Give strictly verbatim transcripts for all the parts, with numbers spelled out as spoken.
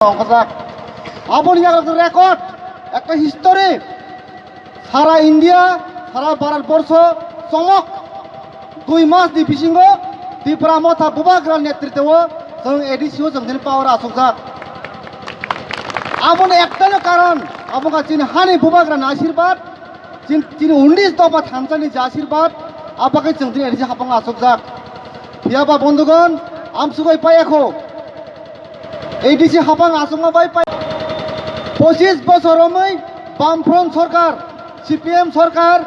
ongkhorjak. Aboni yagra record, ekta history. Sara India, sara Bharat borsho chomok dui mas ni bisingo Tipra Motha Bubagra netritwo chwng A D C o chwng tini power achukjak. Aboni ektano karon, abo wngkha chini hani Bubagrani ashirbad, chin-, chini unis dopha thansani je ashirbad, abagwi chwng tini A D C hapang achukjak. Phiyaba bondhugon, amsugwi paiya kho. A D C hapang achukma bai pai. Pochis bosor romwi Bamfront sorkar, C P M sorkar,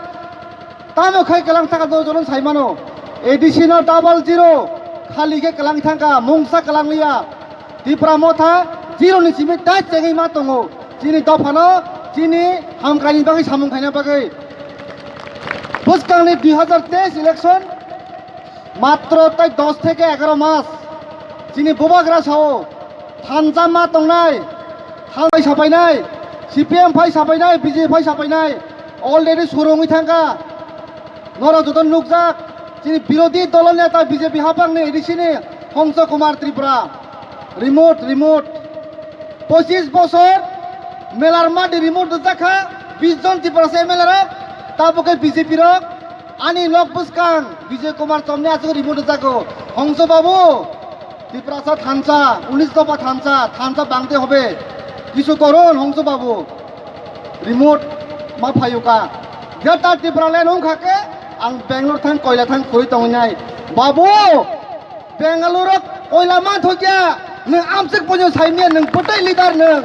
tamo khai kelang thangka do jono sai mano. A D C no double zero, khali khe kelang thangka, mungsa kelang liya. Tipra Motha zero ni simi tai chengwi ma tongo. Chini dophano, chini hamkrani bagwi samung khaina bagwi. Bwskangni dui hazar teis election, matro tai dos theke egaro mas. Chini Bubagra sao, thansa ma tongnai, thansa phai sapainai, C P M phai sapainai, B J P phai sapainai, already suru wngwi thangkha. Norok joto nukjak, chini birodhi dolo neta B J P hapangni A D C ni Hongso Kumar Tripura. Remote, remote. Pochis bosor melar madi remote rwjak kha, bis jon Tiprasa M L A rok, tabuk khe B J P rok, ani nok bwskang Bijoy Kumar Chomni aswk remote rwjago. Hongso babu, Tiprasa thansa, unis dopha thansa, thansa bangte hobe. Kisu koron Hongso babu, remote ma phaiyuka. Greater Tipraland wngkha khe ang Bangalore thang, koila thang khurui tongwi nai. Babu, Bengaluru koila manthokya, nwng amswk poino saimya, nwng bwtwi leader nwng.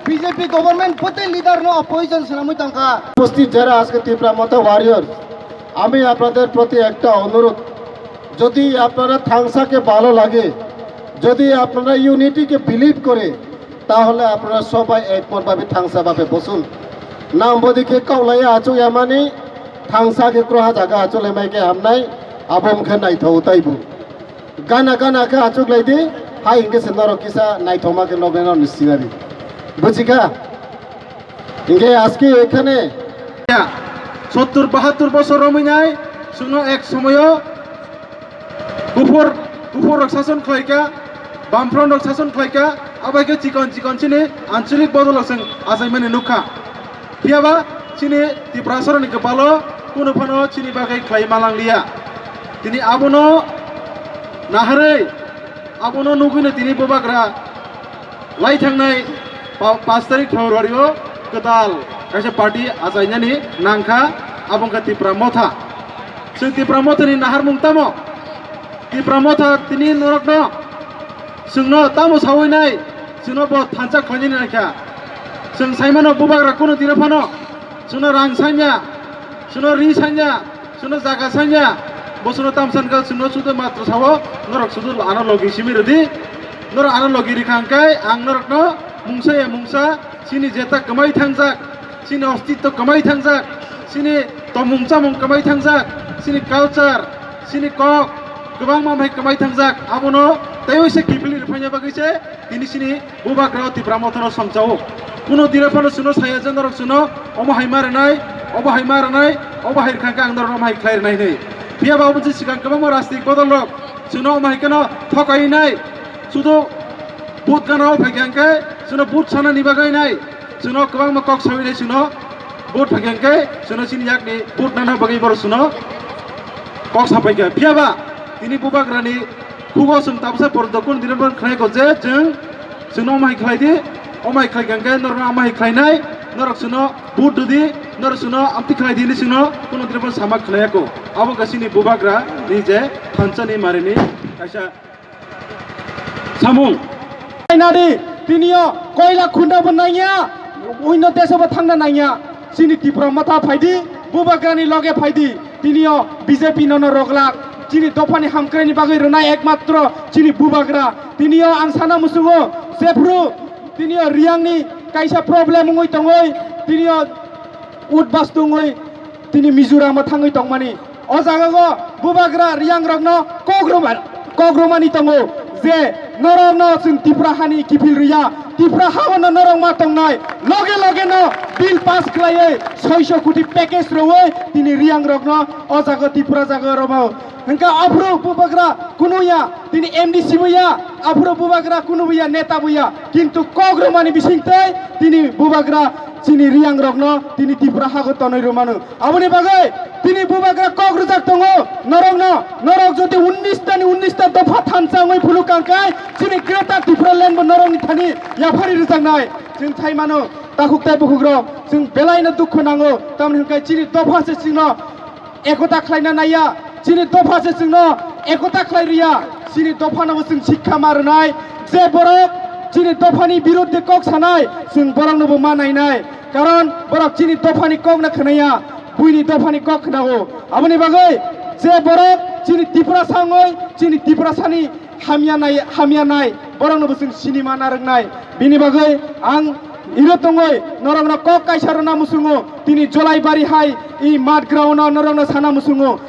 B J P government bwtwi leader no opposition swnamwi tongkha. উপস্থিত যারা আজকে ত্রিপুরা মথা ওয়ারিয়র, আমি আপনাদের প্রতি একটা অনুরোধ, যদি আপনারা থাংসাকে ভালো লাগে, যদি আপনারা ইউনিটিকে বিলিভ করে, তাহলে আপনারা সবাই একমতভাবে থাংসাভাবে বসুন। Nang bodikhe kaulai achuk yamani, thangsa khe kroha jaga achuk lemai khe hamnai, abo wngkhe naithok taibo. Gana gana khe achuk lai di, hai hingke se norok kisa naithokma khe noknai norokni scenery. Buchikha? Hingke aske ekhane sottur bahattur bosor romwi nai, chwngno ek somoyo kuphur, kuphur rok sason khlaikha, bamfront rok sason khlaikha, abai khe chikon chikon chini anchalik bodol rok chwng achaimani nukha. Phiyaba chini Tiprasarokni kwpalo kunu phano chini bagwi khlai malang liya. Tini abono naharwi, abono nugwino tini Bubagra lai thangnai pa-, pash tarik February o kwtal kaisa party achainani nangkha, abo wngkha Tipra Motha. Chwng Tipra Mothani naharmung tamo? Tipra Motha tini norokno chwngno tamo sawi nai, chwngno bo thansa khlainani naikha. Chwng saimano Bubagra kunu dino phano chwngno rang sanya, chwngno ri sanya, chwngno jaga sanya, bo chwngno tam sankha, chwngno sudu matro sao, norok sudu ano logi simi rwdi, norok ano logi rikha hwnkhe ang norokno mungsa ya mungsa chini jeta kwmai thangjak, chini ostitto kwmai thangjak, chini tomung chamung kwmai thangjak, chini culture, chini kok kwbangma bai kwmai thangjak, abono teibo se kiphilwi rwphaina bagwi se tini chini Bubagra o Tipra Mothano songchao. Kuno dino phano chwngno saya je norok chwngno omo hai ma rwnai, obo hai ma rwnai, obo hai rwkha khe ang norokno omo hai khlai rwnai hinwi. Phiyaba obo je swkang kwbangma rajnitik bodol rok chwngno omo hai kheno thokai nai, sudu vote gana o phaikha hwnkhe chwngno vote sanani bagwi nai, chwngno kwbangma kok sawi nai, chwngno vote phaikha hwnkhe chwngno chini yakni vote nana bagwi borok chwngno kok sapaikha. Phiyaba tini Bubagrani khugo chwng tabsa porjonto kunu dino borok khnai ko je chwng, chwngno omo hai khlai di, omo hai khlai kha hwnkhe norokno omo hai khlai nai, norok chwngno vote rw di, norok chwngno amtwi khlai di hinwi chwngno kunu dino borok sama khnai ya ko. Abo wngkha chini Bubagrani je thansani marini kaisa samung. Nadi, tiniyo koila khunda bo nangya, uino deso bo thangna nangya. Chini Tipra Motha phaidi, Bubagrani loge phaidi. Tiniyo B J P nono roglak. Chini dophani hamkraini bagwi rwnai ekmatro chini Bubagra. Tiniyo ang sana musungo, jephru tiniyo Riyangni kaisa problem wngwi tongwi, tiniyo utbas tongwi, tini Mizoram o thangwi tongmani. O jaga o Bubagra Riyang rokno kok rwma-, kok rwmani tongo je norokno chwng Tipra hani kiphil rwya, Tipra ha o no norok ma tongnai, loge loge no bill pass khlaiwi soiso koti package rwwi tini Riyang rokno o jaga Tipra jaga rwmao Hingke aphuru bubagra kunu ya, tini M D C bo ya, aphuru bubagra kunu bo ya, neta bo ya, kintu kok rwmani bisingtwi tini bubagra chini Riyang rokno tini Tripura hago tonwi rwmano. Aboni bagwi tini bubagra kok rwjak tongo norokno, norok jodi unnish tani unnish ta dopha thansa wngwi phuluk kangkai chini Greater Tipraland bo norokni thani yaphari rwjaknai. Chwng sai mano, takhuk tei bukhuk rok, chwng belaino dukhu nango, tamni hwnkhe chini dopha se chwngno ekota khlaina naiya, chini dopha se chwngno ekota khlai riya, chini dophano bo chwng sikha ma rwnai, je borok chini dophani birodhe kok sanai, chwng borokno bo ma nainai, karon borok chini dophani kok na khwnaya, buini dophani kok khwnao. Aboni bagwi je borok chini Tiprasa wngwi chini Tiprasani hamya nai, hamya nai, borokno bo chwng sinima narwknai. Bini bagwi ang iro tongwi norokno kok kaisa rwna muchungo, tini Jolaibari hai i mat ground-o norokno sana muchungo.